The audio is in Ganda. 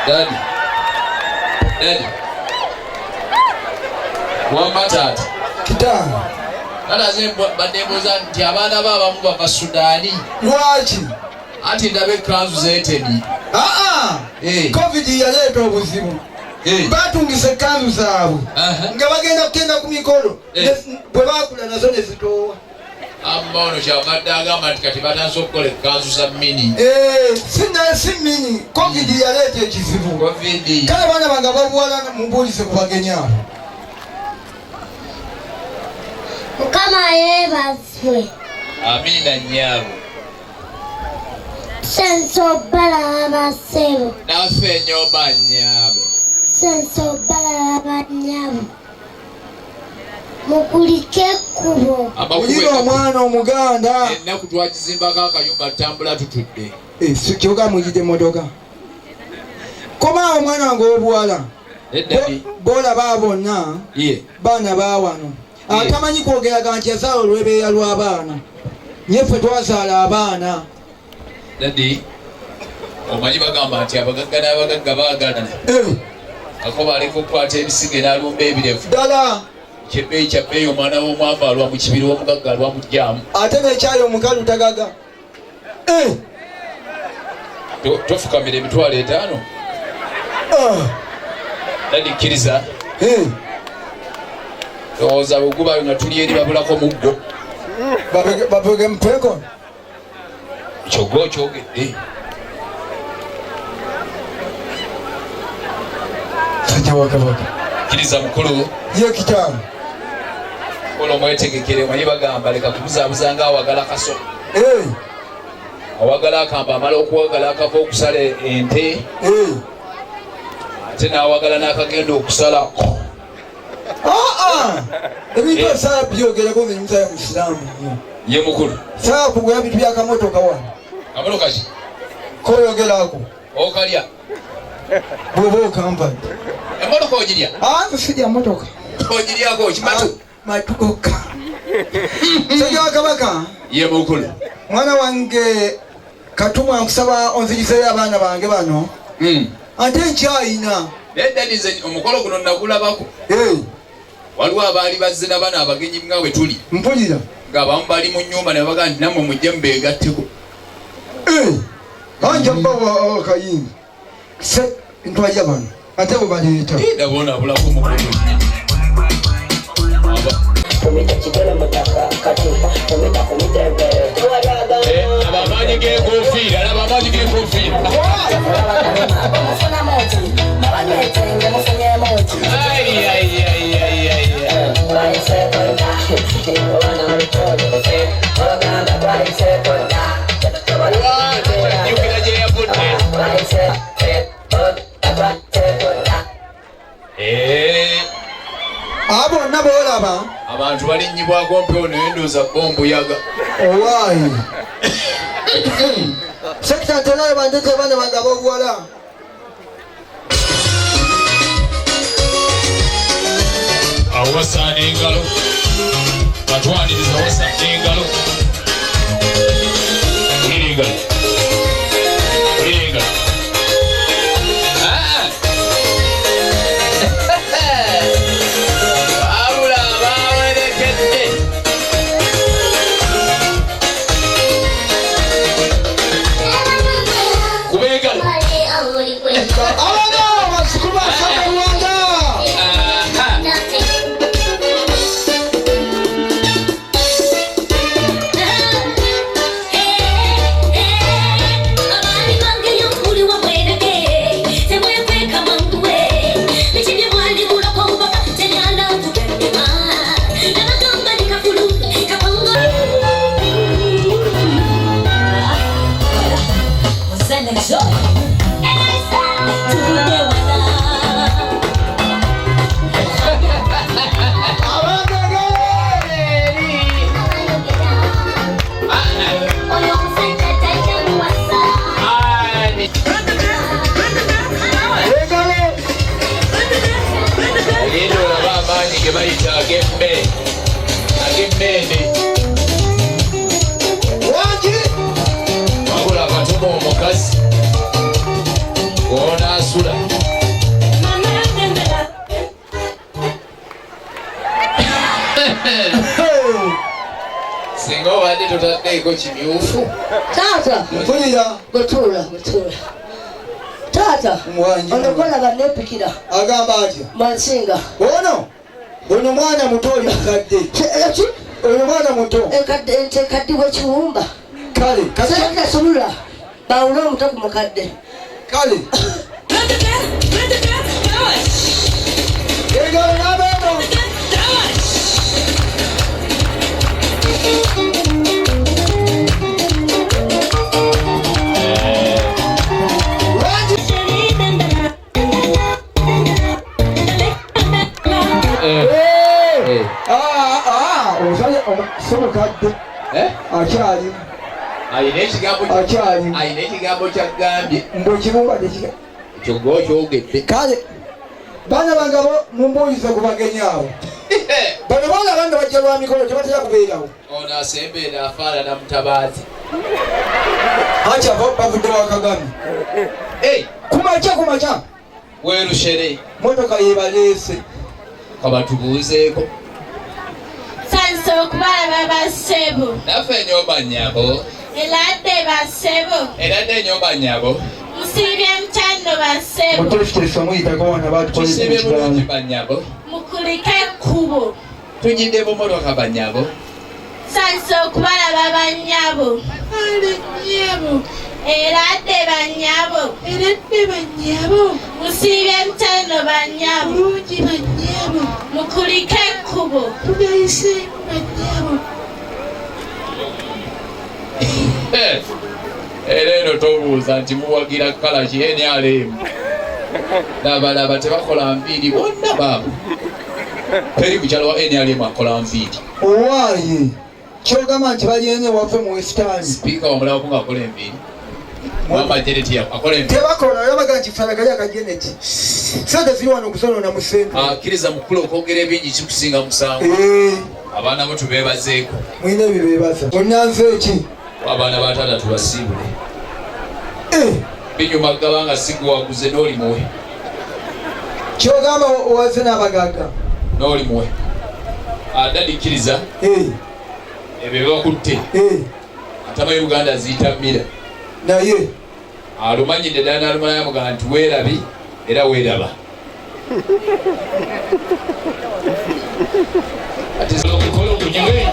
Daddy. Daddy. Wamma taata. Kitange. Taata nze mbadde mbuuza nti abaana bo abamu bava Sudaani. Lwaki? Anti ndaba ekkanzu zeetemye. Aa, Eh. Covid yaleeta obuzibu. Eh. Batungisa ekkanzu zaabwe nga bagenda kugenda ku mikolo. Eh. Bwe baakula nazo ne zitoowa. Amma ono kyavadde agamba nti kati batandise okukola ekkanzu za mini. Eh, si mini, Covid yaleeta ekizibu. Covid. Kale baana bange ababuwala mumbuulize ku bagenyi abo. Mukama yeebazibwe. Amiina nnyabo. Senso balaba ssebo. Naffe nnyo nnyabo. Senso balaba nnyabo. Mukulike ekkubo. Oyina omwana omuganda. Ennaku twagizimbako akayumba tutambula tutudde. Eh, kyokka muyite emmotoka. Komaawo omwana wange ow'obuwala. B'olaba bonna baana ba wano. Atamanyi kwogeraga nti yazaala olw'ebeeya lw'abaana. Nye ffe twazaala abaana. Daddy, omanyi bagamba nti abagagga n'abagagga baagalana. Kakoba aleka okukwata ebisige n'alumba ebirevu. Ddala. Kyebbeeyi kya bbeeyi omwana w'omwavu alwa mu kibira omugagga alwa mu jjaamu. Ate n'ekyayi omukalu tagaga. Tofukamira 50,000. Daddy kkiriza. Ndowooza bwe guba nga tuli eri babulako muggo. Babege mpeko. Kyogga okyogedde. Sajja wa Kabaka. Kkiriza mukulu. Ye kitange. Kola omwetegekere, omanyi bagamba leka kubuzaabuza nga awagala kaso. Awagala akamba amala okuwagala akava okusala ente. Ate n'awagala n'akagenda okusala. Ebintu ebisaala byogerako nze musaya musiraamu nnyo. Ye mukulu. Saala kugula bintu bya kamotoka wano. Kamotoka ki? Koyogerako. Okalya. Bw'oba okampadde. Emmotoka ogirya? Nze sirya mmotoka. Ogiryako ki? Matu? Matu gokka. Sajja wa Kabaka. Ye mukulu. Mwana wange Katumwa nkusaba onzigizeeyo abaana bange bano. Ate nkyayina. Naye Daddy nze omukolo guno nagulabako. Waliwo abaali bazze na bano abagenyi nga bwe tuli. Mpulira. Ng'abamu bali mu nnyumba ne babaga nti nammwe mujje mubeegatteko. Kanja mbawa akayimba. Se ntwalira bano ate bwe baleeta. Ndabona abulako omukolo. Laba amaanyi g'enkofiira, laba amaanyi g'enkofiira. Jjukira gye yavudde. Abo bonna b'olaba. Abantu balinnyibwako mpewo naye ndowooza bo mbuyaga. Owaayi. Sekita nterayo bandete abaana bange ab'obuwala. Awo wasaana engalo. Batwaniriza wasaana engalo. Wulira engalo. Wulira engalo. Wabula bawerekedde. Kuba engalo. Abaana bazzukulu ba Ssaabwe Rwanda. Ag'emmende. Wangi? Wabula akatuma omukazi. Obadde totaddeeko kimyufu. Taata. Mpulira. Gutuula, gutuula. Taata. Ono gw'olaba neepikira. Agamba atya? Mwansinga. Ono? Ono mwana muto oli mukadde. Ki? Ono mwana muto. Ekadde ente ekaddibwa ekiwumba. Kale. Sasula. Bawule omuto ku mukadde. Kale. Engalo n'abeeno. Mukadde akyali alina ekigambo kyagambye mbu ekibumba tekika ekyo okyogedde. Kale baana bange abo mumbuulize ku bagenyi abo. Bano balaba nga bajja lwa mikolo tebatera kubeerawo. Ono asembeera afaanana mutabaazi. Anti abo bavudde wa Kagame. Kumakya kumakya weerushere motoka yebaleese. Kabatubuuzeeko. Nsanyuse okubalaba bassebo. Naffe ennyumba nnyabo. Eradde bassebo. Eradde ennyumba nnyabo. Musiibye mutya bassebo. Mutuleeteese omuyitako wano batukolera Tusiibye bulungi bannyabo. Mukulike ekkubo. Tunyidde mu mmotoka bannyabo. Nsanyuse okubalaba bannyabo. Ale nnyabo. Eradde bannyabo. Eradde bannyabo. Musiibye mutya bannyabo. Bulungi bannyabo. Mukulike ekkubo. Tugayiseemu bannyabo. Era eno tobuuza nti muwagira kkala ki NRM. Laba tebakola nviiri bonna baabo. Teri mukyalo wa NRM akola nviiri. Owaaye kyogamba nti bali eno ewaffe mu Western. Sipiika wamulabako ng'akola enviiri. Mama Janet akola enviiri. Tebakola yabaga nti falagali aka Janet. Sente ziri wano okuzonoona mu ssente. Akkiriza mukulu okwogera ebingi kikusinga musango. Abaana bo tubeebazeeko. Mulina ebibeebaza. Onnanze ki? Abaana ba taata tubasiibule. Binyuma gaba nga siguwaguze n'oli muwe. Kyogamba owaze n'abagagga. N'oli muwe. Adadi kkiriza. Ebyo bakutte. Atamanyi Uganda ziyita mmira. Naye. Alumanyidde ddala n'alumalayo amugamba nti weerabi era weeraba. Ati omukolo gunyume.